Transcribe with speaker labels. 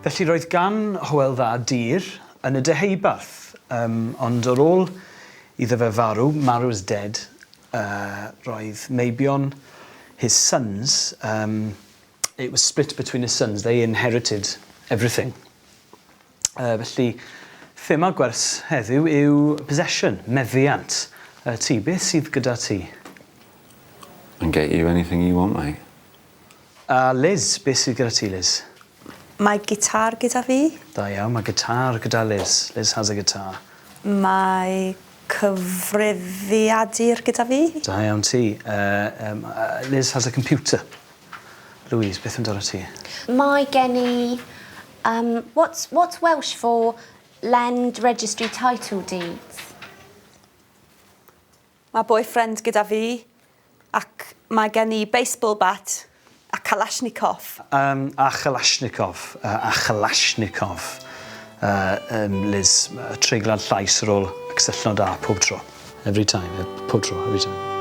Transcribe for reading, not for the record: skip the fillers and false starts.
Speaker 1: Felly roedd gan Hywel Dda dir yn y Deheubarth, um, ond ar ôl iddo fe farw, marw is dead, uh, roedd meibion his sons, um, it was split between his sons, they inherited everything. Uh, felly, thema gwers heddiw yw possession, meddiant. Uh, ti, beth sydd gyda ti?
Speaker 2: And get you anything you want, mate.
Speaker 1: A Liz, beth sydd gyda ti, Liz?
Speaker 3: Mae gitar gyda fi.
Speaker 1: Da iawn, mae gitar gyda Liz. Liz has a guitar.
Speaker 3: Mae cyfrifiadur gyda fi.
Speaker 1: Da iawn ti. Uh, um, uh, Liz has a computer. Louise, beth amdano ti?
Speaker 4: Mae gen i... Um, what's, what's Welsh for Land Registry Title Deeds?
Speaker 3: Mae boyfriend gyda fi ac mae gen i baseball bat a Kalashnikov.
Speaker 1: Um, a Kalashnikov. Uh, a Kalashnikov. Uh, um, Liz, uh, treiglad llais ar ôl cysylltnod A pob tro. Every time. Pob tro, every time.